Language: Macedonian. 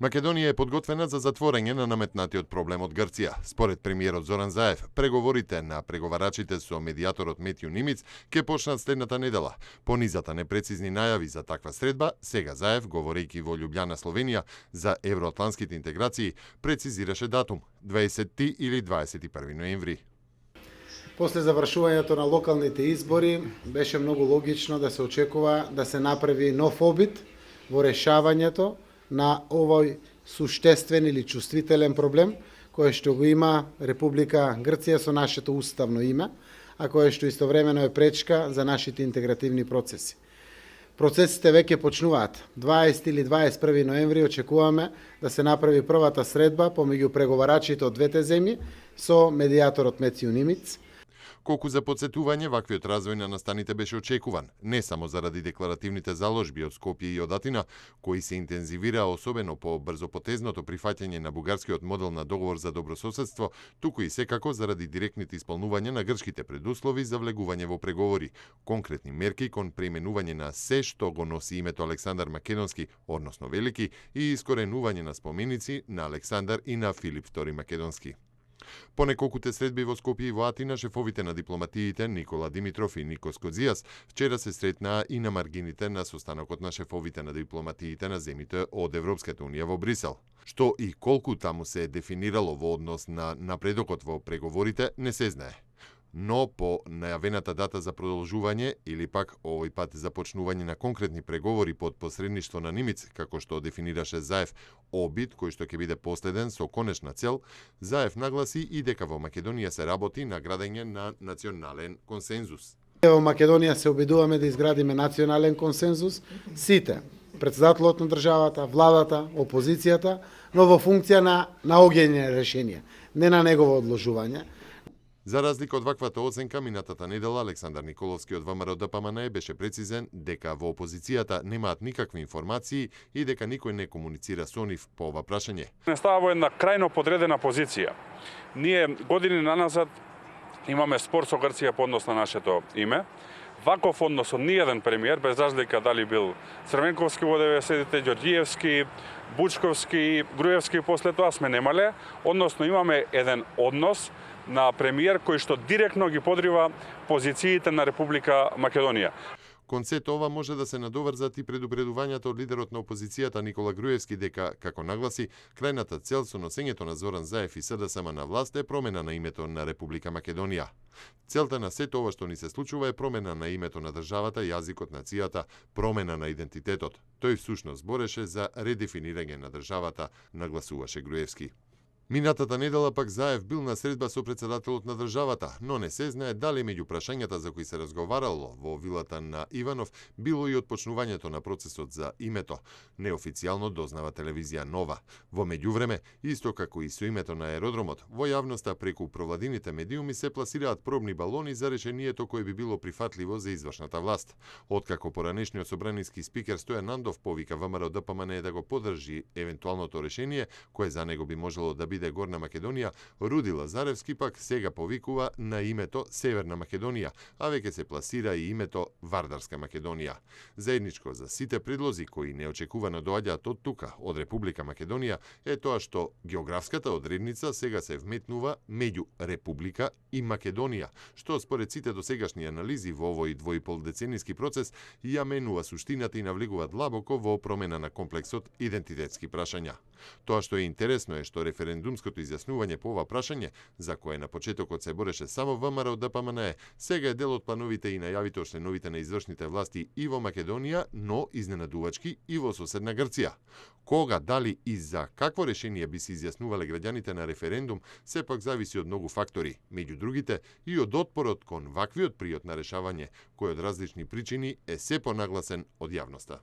Македонија е подготвена за затворање на наметнатиот проблем од Грција. Според премиерот Зоран Заев, преговорите на преговарачите со медијаторот Метју Нимиц ќе почнат следната недела. По низата непрецизни најави за таква средба, сега Заев, говорејќи во Љубљана, Словенија, за евроатлантските интеграции, прецизираше датум 20 или 21 ноември. После завршувањето на локалните избори, беше многу логично да се очекува да се направи нов обид во решавањето на овој суштествен или чувствителен проблем, кој што го има Република Грција со нашето уставно име, а кој што истовремено е пречка за нашите интегративни процеси. Процесите веќе почнуваат. 20 или 21 ноември очекуваме да се направи првата средба помеѓу преговарачите од двете земји со медијаторот Метју Нимиц. Колку за подсетување, ваквиот развој на настаните беше очекуван, не само заради декларативните заложби од Скопје и од Атина, кои се интензивираа особено по брзопотезното прифаќање на бугарскиот модел на договор за добрососедство, туку и секако заради директните исполнување на грчките предуслови за влегување во преговори, конкретни мерки кон преименување на се што го носи името Александар Македонски, односно Велики, и искоренување на споменици на Александар и на Филип II Македонски. По неколкуте средби во Скопје и во Атина, шефовите на дипломатиите Никола Димитров и Никос Кодзијас вчера се сретнаа и на маргините на состанокот на шефовите на дипломатиите на земјите од Европската унија во Брисел. Што и колку таму се дефинирало во однос на напредокот во преговорите не се знае. Но по најавената дата за продолжување или пак овој пат започнување на конкретни преговори под посредништво на Нимиц, како што дефинираше Заев, обид кој што ќе биде последен со конечна цел, Заев нагласи и дека во Македонија се работи на градење на национален консензус. Во Македонија се обидуваме да изградиме национален консензус, сите, председателот на државата, владата, опозицијата, но во функција на наоѓање решенија, не на негово одложување. За разлика од ваквата оценка, минатата недела Александар Николовски од ВМРО-ДПМНЕ беше прецизен дека во опозицијата немаат никакви информации и дека никој не комуницира со нив по ова прашање. Не става во една крајно подредена позиција. Ние години наназад имаме спор со Грција по однос на нашето име. Ваков однос од ниеден премиер, без разлика дали бил Црвенковски во 90-те, Ѓорѓиевски, Бучковски, Груевски, после тоа сме немале, односно имаме еден однос на премиер кој што директно ги подрива позициите на Република Македонија. Кон сето ова може да се надоврзат и предупредувањата од лидерот на опозицијата Никола Груевски дека, како нагласи, крајната цел со носењето на Зоран Заев и СДСМ на власт е промена на името на Република Македонија. Целта на сето ова што ни се случува е промена на името на државата, јазикот, нацијата, промена на идентитетот. Тој всушност бореше за редефинирање на државата, нагласуваше Груевски. Минатата недела пак Заев бил на средба со председателот на државата, но не се знае дали меѓу прашањата за кои се разговарало во вилата на Иванов било и отпочнувањето на процесот за името. Неофицијално дознава телевизија Нова. Во меѓувреме, исто како и со името на аеродромот, во јавноста преку провладините медиуми се пласираат пробни балони за решението кое би било прифатливо за извршната власт. Откако поранешниот собраниски спикер Стојан Нандов повика ВМРО-ДПМНЕ да го поддржи евентуалното решение, кое за него би можело да биде Горна Македонија, Руди Лазаревски пак сега повикува на името Северна Македонија, а веќе се пласира и името Вардарска Македонија. Заедничко за сите предлози кои неочекувано доаѓаат од тука, од Република Македонија, е тоа што географската одредница сега се вметнува меѓу Република и Македонија, што според сите досегашни анализи во овој двојполдецениски процес ја менува суштината и навлегува длабоко во промена на комплексот идентитетски прашања. Тоа што е интересно е што референдумското изјаснување по ова прашање, за кое на почетокот се бореше само ВМРО-ДПМНЕ, сега е дел од плановите и најавите од членовите на извршните власти и во Македонија, но изненадувачки и во соседна Грција. Кога, дали и за какво решение би се изјаснувале граѓаните на референдум, сепак зависи од многу фактори, меѓу другите и од отпорот кон ваквиот приот на решавање, кој од различни причини е се понагласен од јавноста.